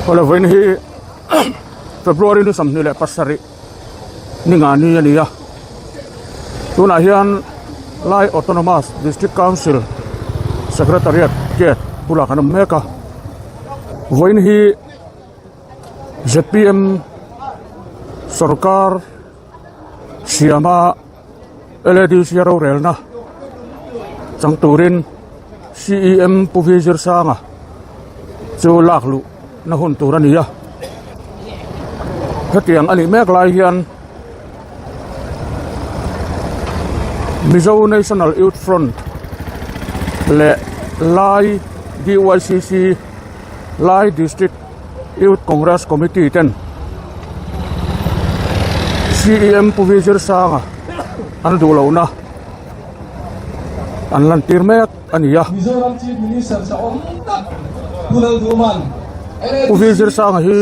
Awle vawiin hi February ni 27 ni nga ni a ni a tunah hian Lai Autonomous District Council Secretariat gate bulah kan awm mek a vawiin hi zpm sawrkar siama LADC rorelna chang turin CEM Pu V Zirsanga chu lak luh na hun tur a ni a hetiang a nih mek lai hian Mizo National Youth Front leh Lai DYCC Lai District Youth Congress Committee ten CEM Pu V Zirsanga an duh lohna an lantir mek a ni a. Mizoram Chief Minister sa awm tak Pu Lalduman Pu V Zirsanga hi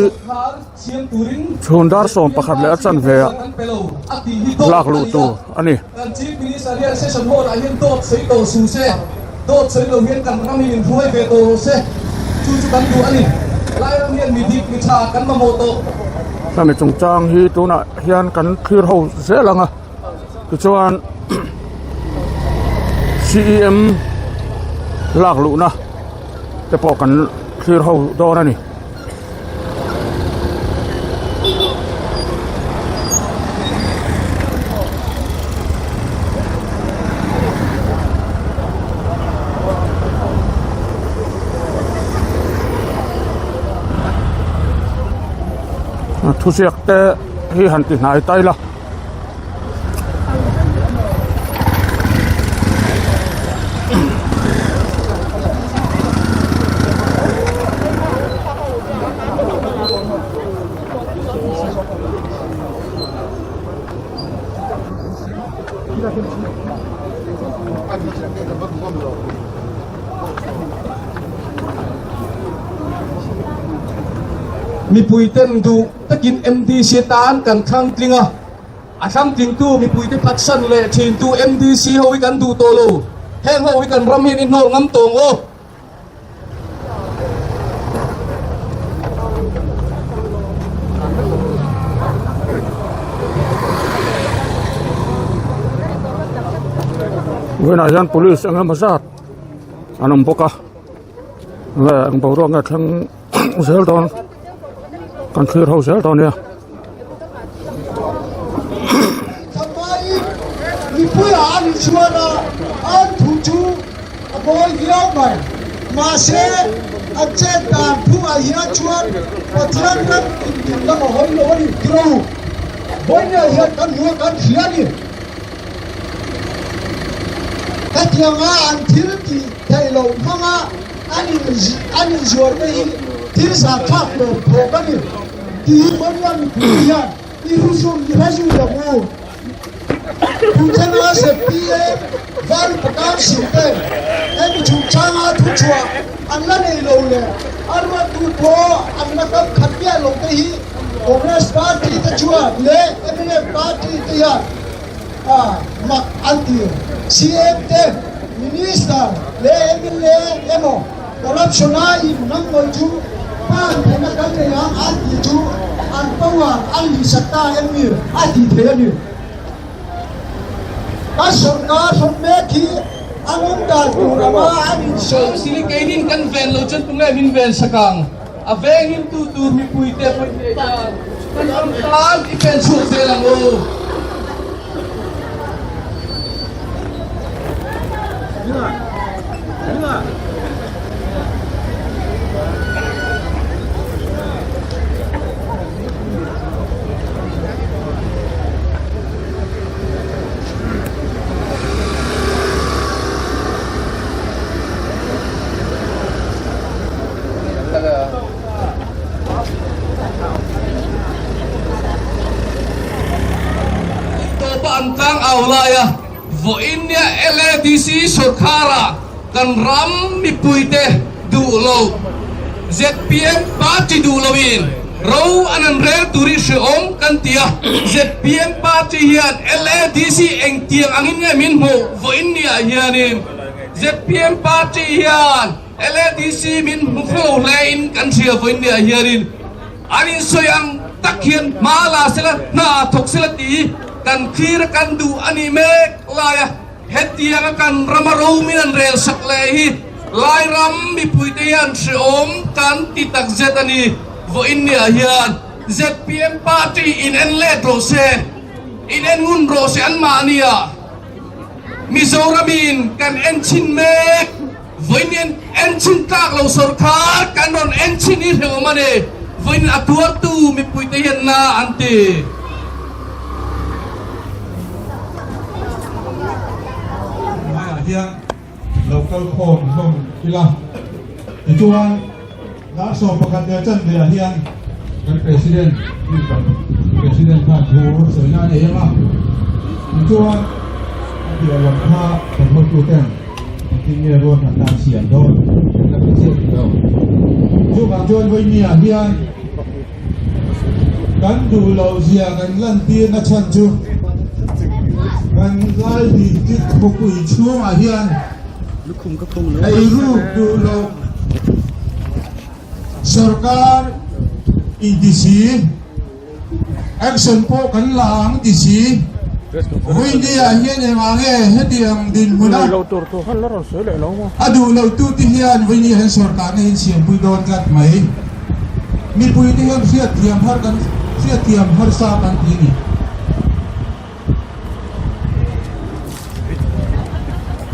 chhun dar 11 leh a chanve ah lak luh tur a ni. Kan Chief Minister hian session hall ah hian dawt sawi tawh suh se, dawt sawi lo hian kan ram hi min hruai ve tawh rawh se, chu chu kan duh a ni. Lai ram hian mi dik, mi tha kan mamawh tawh. Hemi chungchang hi tunah hian kan thlir ho zel ang a, tichuan CEM lak luhna te pawh kan thlir ho dawn a ni. Thuziak te hi han ti hnai ta ila. Mipui ten duh takin MDC tan kan thlang tling a, a thlang tlingtu mipuite phatsan leh thintu MDC ho hi kan duh tawh lo, heng ho hi kan ram hian i hnawr ngam tawng aw. Vawiinah hian police eng emaw zat an awm bawk a nge eng boruak nge thleng zel dawn kan thlir ho zel dawn nia. Mipuiah an inchhuan a, an thu chu A mawi viau mai. Mahse, a chet dan phungah hian chuan Pathian ram indim lam a hawi lo a ni tiro. Vawinia hian kan hmu a, kan hria a ni. Hetianga an thil tih theih loh hmanga an inzuarna hi thil zahthlak lawm phawk a ni tiin Vawinia mipui hian i hru i hre zui ang u. Puthena ZPM Val Pakam Singh te hemi chungchanga thuchhuah an la nei lo leh a ruattu pawh an la kam khat miah lo te hi Congress party te chuan leh mnf party te hian mak an ti. CM te, Minister leh mla emaw corruption a in hnam ngawih chu pan theihna kan nei ang an tih chu an power an lihsak ta em ni a tih theih a ni. Kan sawrkar hrawm mek hi a ngawm dan tur anga an insawi. Sili keinin kan ven lo chuan tunge min ven sak ang? A vengin tu tur mipuite pawhin hian kan ram tan i pen chhuak zel ang u. Tawpa an tlang au lai a, vawiin nia LADC sawrkhara kan ram mipuite duh lo zpm party duh loin ro an an rel tur hi hrehawm kan ti a, zpm party hian LADC engtiang angin nge min hmuh vawiin niah hianin zpm party hian. LADC min hmu khawlo hle in kan hria vawiin ni ah hianin an insawi ang tak hian hma la sela hna thawk sela tih kan thlir a kan duh a nih mek lai a, hetianga kan rama romin an rel sak leh hi Lai ram mipuite hian hrehawm kan ti takzet a ni. Vawiin ni ah hian zpm party in en let rawh se, in en ngun rawh se anmahni ah. Mizoramin kan en chhin mek, vawiin en chhin tlak lo sawrkar kan rawn en chhin hi hrehawm a ni, vawiin a tuartu mipuite hian na an ti. Hmaiah hian lo kal khawm hlawm ila, tichuan dar 11 leh chanve ah hian kan President President khan thu sawina a nei ang a, tichuan a piah lam kha kan hotu ten engtin nge ruahman nan siam dawn kan la hre chiah rih lo. Chuvang chuan vawinia hian kan duh loh zia kan lantir na chhan chu kan lai district khawpui chhungah hian eiruk duh loh Sorkar inti si, action pawh kan la ang ti si, Vawinia hian engah nge hetiang dinhmuna a duh lo tu te hian Vawinia hian sorkarna hi siampui dawn tlat mai. Mipui te hian hriatthiam har kan hriatthiam harsa kan ti a ni.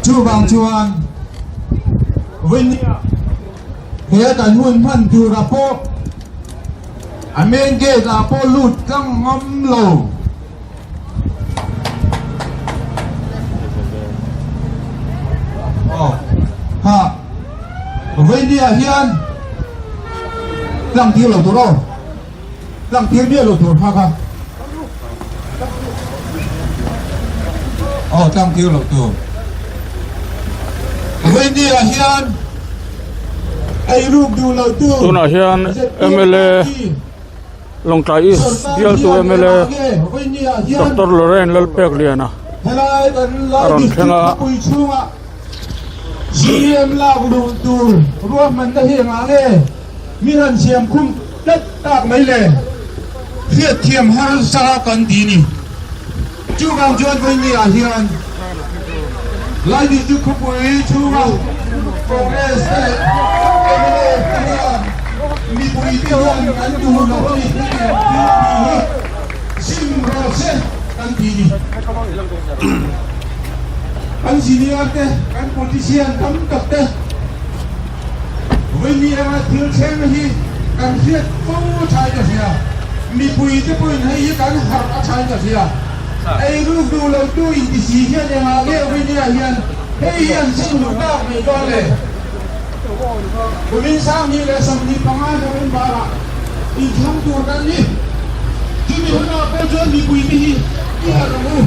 Chuvang chuan Vawinia he kan hun hman tura pawh a main gate ah pawh lut tlang ngam lo. Aw ha Vawinia hian tlang tir lo tur aw. Tlang tir miah lo tur kha kha. Aw tlang tir lo tur. Vawinia hian ei ruk duh lo tu. Tunah hian mla Lawngtlai East bialtu mla Doctor Lorrain Lalpekliana a rawn thleng a. CM lak luh tur ruahmanna hi engah nge? Mi han siam khum tlat tak mai le, hriatthiam harsa kan ti ni. Chuvang chuan vawinia hian Laini chu khawpui chhunga Congress te leh mla te hian mipui te hian kan duh loh a ni hetiang thil tih hi sim rawh se kan ti ni. Kan senior te, kan politician tam tak te Vawiin anga thil thleng hi kan hriat fo thain ka hria. Mipui te pawhin hei hi kan harh a thain ka hria. Ei ruk duh lo tu inti si hian engah nge Vawinia hian hei hi an chhing luh tak mai dawn le? Kumin 2025 November ah inthlang tur kan ni. Chumi hunah pawh chuan mipui te hi i harh ang u.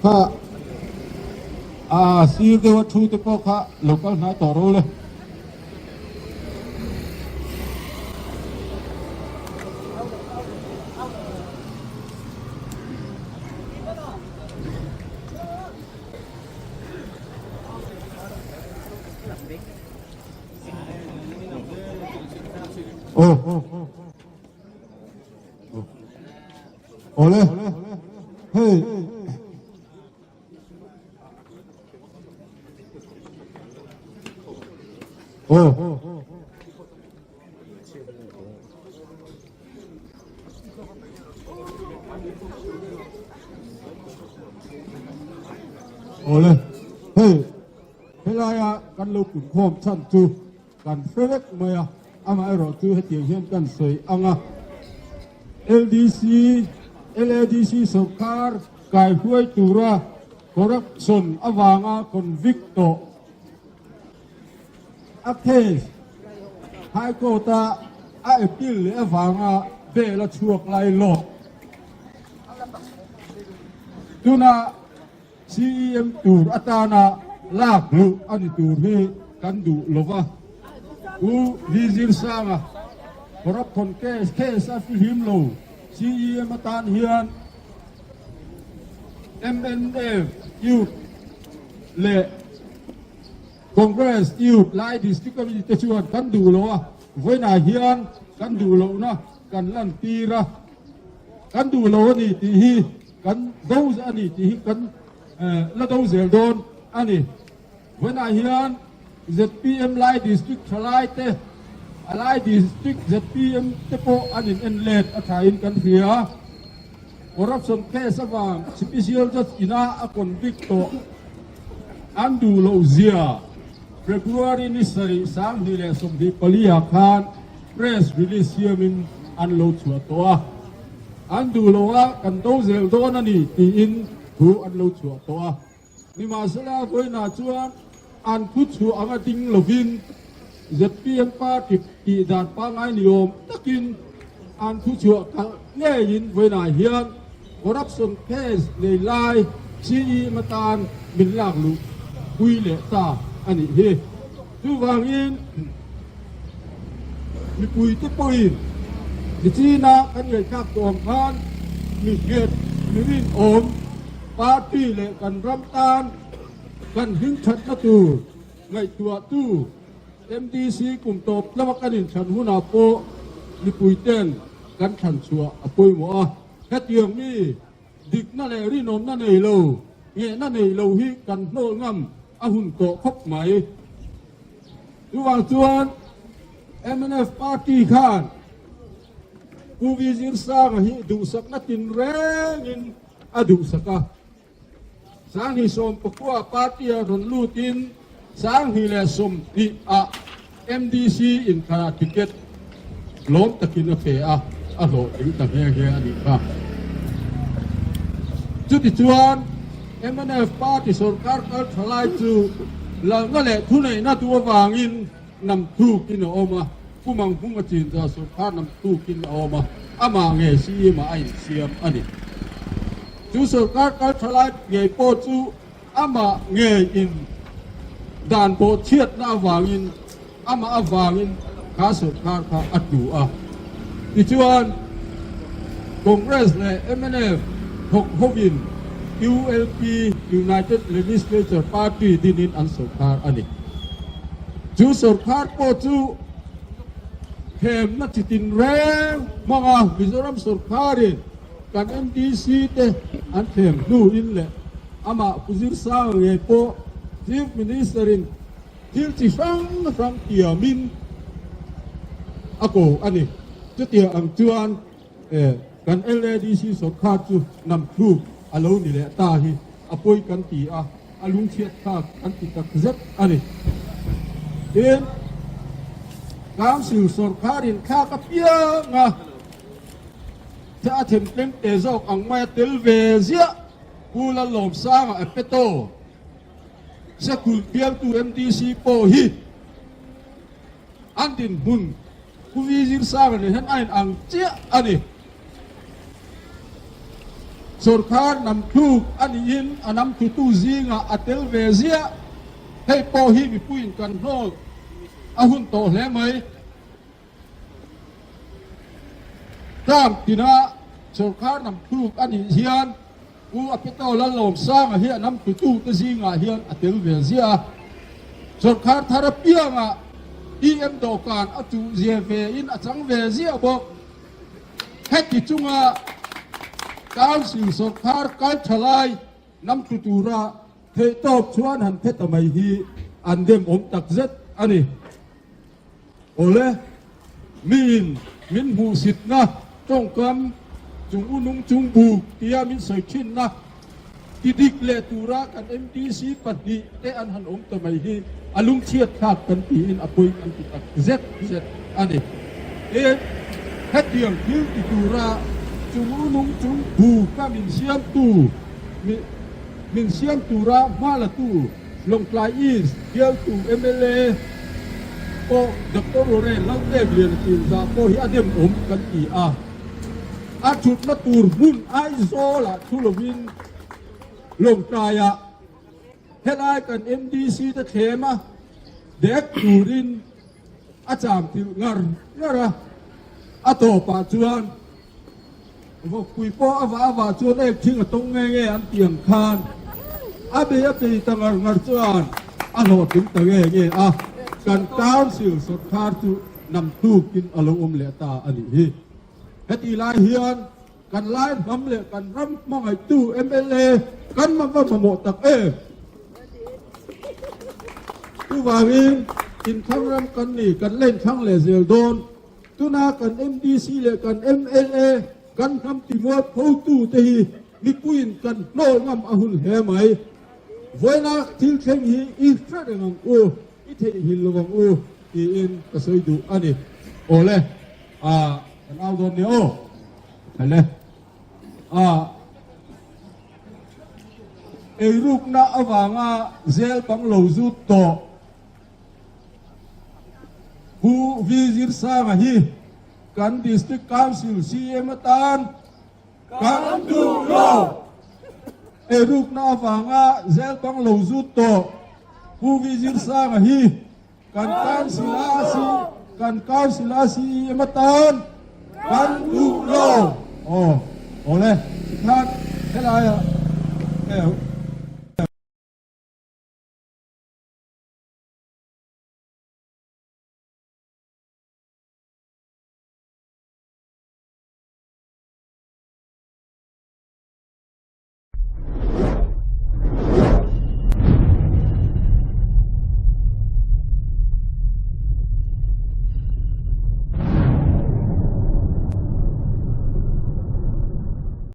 Kha a sir deuha thu te pawh kha lo kal hnai tawh ro le. Aw. Awle. Hei. Aw. Awle. Hei. Helaia kan lo punkhawm chhan chu kan hre vek mai a, amaherawhchu hetiang hian kan sawi ang a, LDC, LADC sawrkar kaihruai tura corruption avanga convict tawh a case. High Court-a a appeal leh avanga bail a chhuak lai lawk. Tuna CEM tur atana lak luh a ni tur hi kan duh lo va. Pu Vizirsanga corruption case case a fihlim lo CEM atan hian mnf Youth leh Congress Youth Lai District Committee te chuan kan duh lo a, vawiinah hian kan duh lohna kan lantir a, kan duh lo a ni tih hi kan do a ni tih hi kan la do zel dawn a ni. Vawiinah hian zpm Lai District thalai te, a Lai District zpm te pawh an in en let a thain kan hria. Corruption case avang Special Judge ina a convict tawh an duh loh zia February ni sarih 2024 ah khan press release siamin an lo chhuah tawh a. An duh loh a kan do zel dawn a ni tiin thu an lo chhuah tawh a. Nimahsela vawiinah chuan an thu chhuah anga ding lovin zpm party tih dan pangngai ni awm takin an thu chhuah kalh ngeiin vawiinah hian corruption case nei lai CEM atan min lak luh pui leh ta a nih hi. Chuvangin mipuite pawhin nichina kan ngaihthlak tawh ang khan mi nghet, mi rinawm, Party leh kan ram tan kan hmingthatna tur ngaihtuahtu MDC kum tawp lama kan inthlan hunah pawh mipuiten kan thlan chhuah a pawimawh a. Hetiang mi dikna leh rinawmna nei lo, nghehna nei lo hi kan hnawl ngam a hun tawh khawp mai. Chuvang chuan mnf party khan Pu Vizirsanga hi duhsakna tinrengin a duhsak a. 2019 party-a rawn lutin 2020 ah MDC inthlanah ticket lawm takin a pe a, a hlawhtling ta nghe nghe a nih kha. Chutichuan mnf party sorkar kal tha lai chu lalna leh thuneihna duh avangin Nam tukin a awm a, Pu Manghunga chinza sawrkar nam tukin a awm a, amah ngei CM ah a insiam a ni. Chu sawrkar kal tha lai ngei pawh chu amah ngei in dan pawh chhiatna avangin amah avangin kha sawrkar kha a tlu a. Tichuan, Congress leh mnf thawk hovin ULP, United Legislature Party, dinin an sawrkar a ni. Chu sawrkar pawh chu themna chi tinreng hmanga Mizoram sawrkarin kan MDC te an thlem hnuin leh amah Pu Zirsanga ngei pawh Chief Minister-in thil chi hrang hrang tiamin a ko a ni. Chutiang ang chuan kan LADC sawrkar chu namthluk a lo ni leh ta hi a pawi kan ti a. A lungchhiat thlak an ti tak zet a ni. Tin, Council sawrkharin thlak apiang a, a themtleng te zawk ang maia tel ve ziah Pu Lalawmsanga Apeto, Sekulh bialtu MDC pawh hi an dinhmun Pu Vizirsanga nen hian a inang chiah a ni. Sawrkar namthluk a niin a namthutu zingah a tel ve ziah. Hei pawh hi mipuiin kan hnawl a hun tawh hle mai. Term tina sawrkar namthluk a nih hian Pu Apeto Lalawmsanga hi a namthutute zingah hian a tel ve ziah a. Sawrkar thar apiangah EM dawhkan a chuh zia vein a chang ve ziah bawk. Heti chunga Council sawrkar kal tha lai namthlu tura theihtawp chuan han phe ta mai hi an demawm takzet a ni. Awle, miin min hmuhsitna tawngkam chung u nung chung buk tia min sawi thinna ti dik leh tura kan MDC pahnih te an han awm ta mai hi a lungchhiat thlak kan tiin a pawi kan ti tak zet zet a ni. Tin, hetiang thil ti tura chung u nung chung buka min siamtu, min siam tura hma latu Lawngtlai East bialtu mla. pawh Doctor Warren Lalpekliana Chinzah pawh hi a demawm kan ti a. A thutna tur hmun Aizawlah thu lovin Lawngtlaiah helai kan MDC te thlem a dek turin a cham tilh ngar ngar a. A tawpah chuan Vawkpui pawh a vah a vah chuan ek thing a tawng nge nge an tih ang khan a bei a bei ta ngar ngar chuan a hlawhtling ta nge nge a, kan Council sawrkar chu nam tukin a lo awm leh ta a nih hi. Hetih lai hian kan lai hnam leh kan ram hmangaihtu mla kan va mamawh tak em? Chuvangin inthlang ram kan ni, kan la inthlang leh zel dawn. Tuna kan MDC leh kan mla kan hnam timual photu te hi mipuiin kan hnawl ngam a hun hle mai. Vawiina thil thleng hi i hre reng ang u, i theihnghilh lo ang u tiin ka sawi duh a ni. Awle, a kan au dawn nia aw. Hele, a eirukna avanga zel bang lo zut tawh. Pu V Zirsanga hi kan District Council CM atan kan duh lo. Eirukna avanga zel bang lo zut tawh Pu V Zirsanga hi kan Council a kan Council a CEM atan kan duh lo. Aw, awle, tikhan helaia.